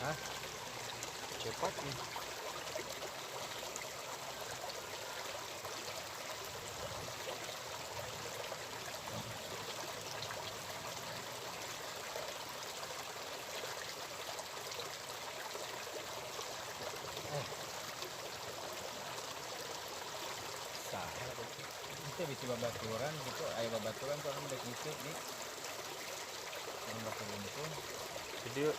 Hah? Cepat nih. Itu bisa babaturan gitu, ayo babaturan tuh orang udah gitu nih. Orang bakal lumpur. Video.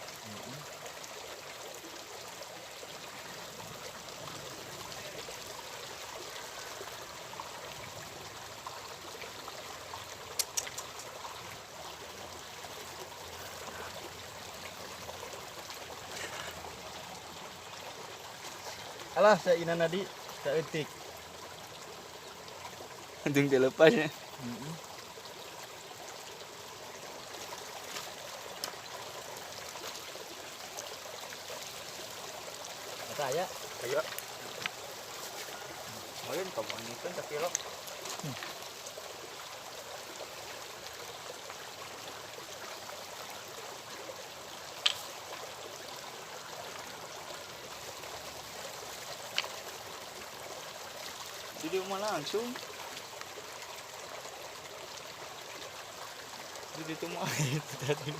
Alah, saya ina nadi, saya etik. Anjing dilepas ya. Kata aya. Ayo. Mungkin kamu kan sakilo. Jadi rumah langsung. Jadi itu mah itu tadi.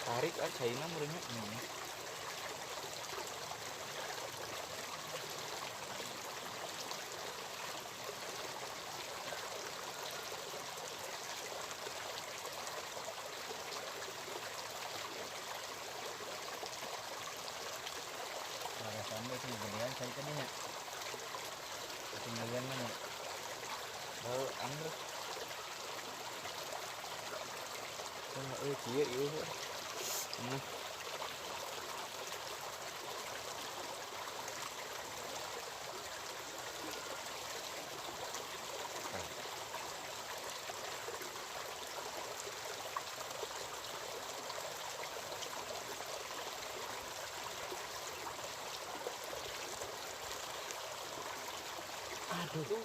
Tarik ah China murnya. Sampai sih gedean cari tadinya. Ketinggalan mana? Baru anggur. Oh, kieu ieu. Aduh.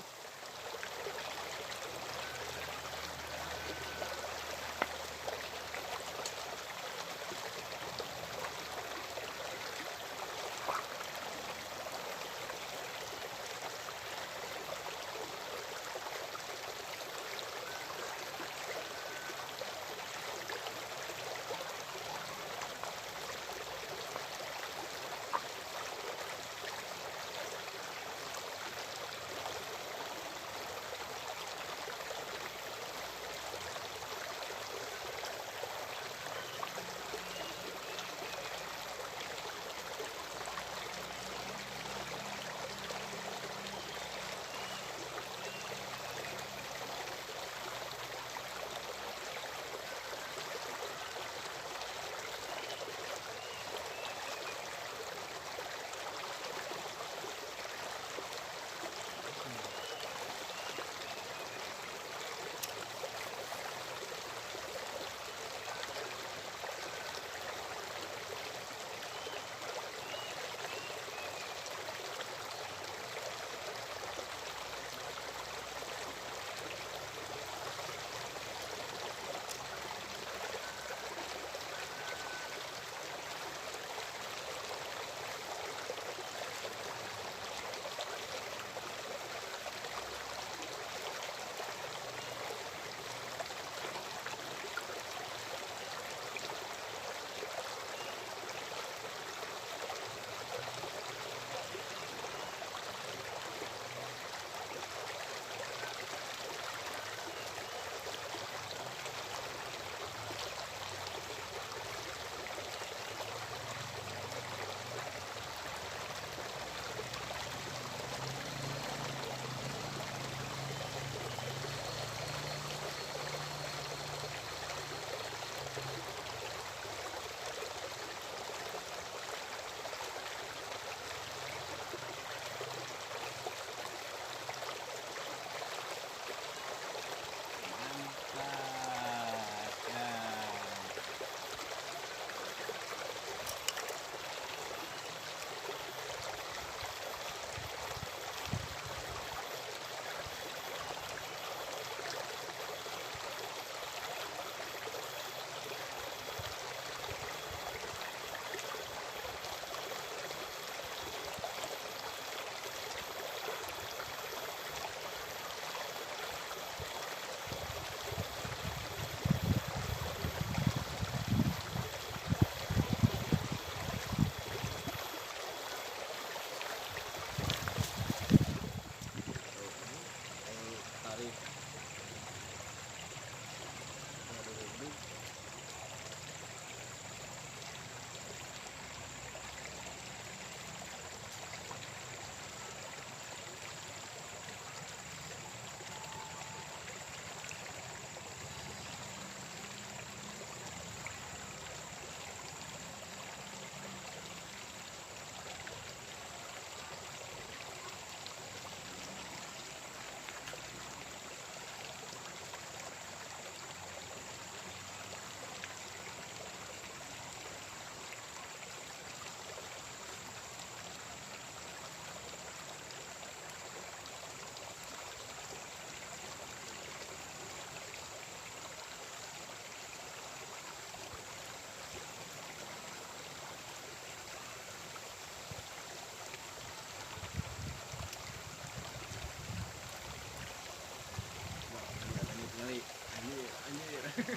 Ini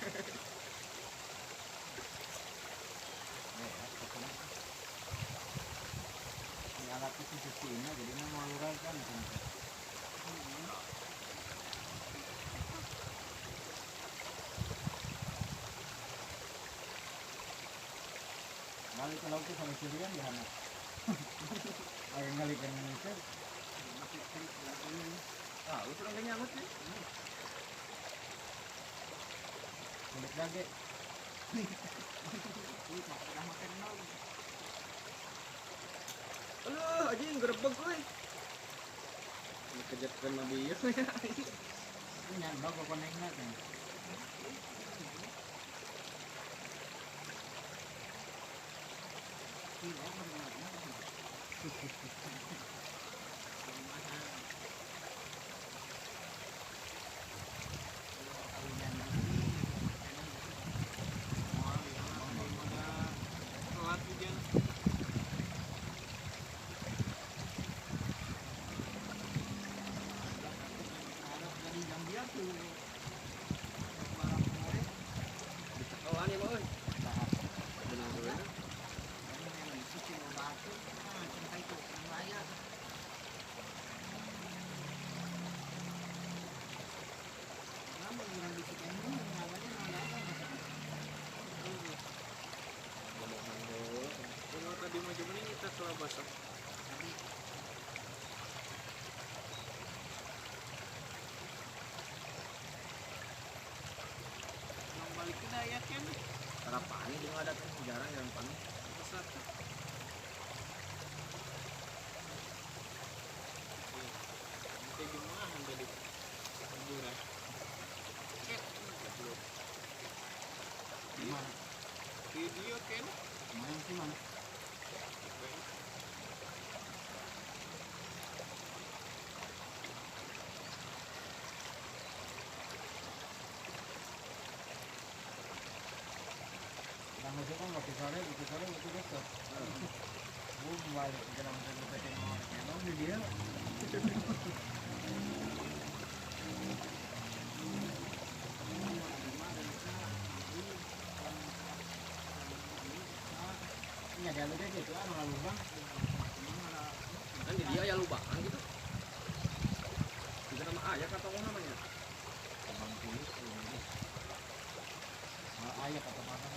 alat itu sisinya jadi mau lurah kan. Balik ke laut sama sendirian di sana. Ayo ngalikan Indonesia. Ah, lu kurang nyamut sih. Kulit lagi. Aduh, aja yang gerebek gue. Dikejar sama dia. Ini nyambak kok konengnya kan. Panik juga ada tuh jarang yang panik. Gimana? Video kan? Main sih mana? Masuk kan waktu sore waktu besok. Gue balik ke dalam mobil emang di dia. Ini ada lu deh gitu, ada lubang. Kan di dia ya lubangan gitu. Juga nama ayak atau namanya? Abang kulit ini. Ayak atau mana?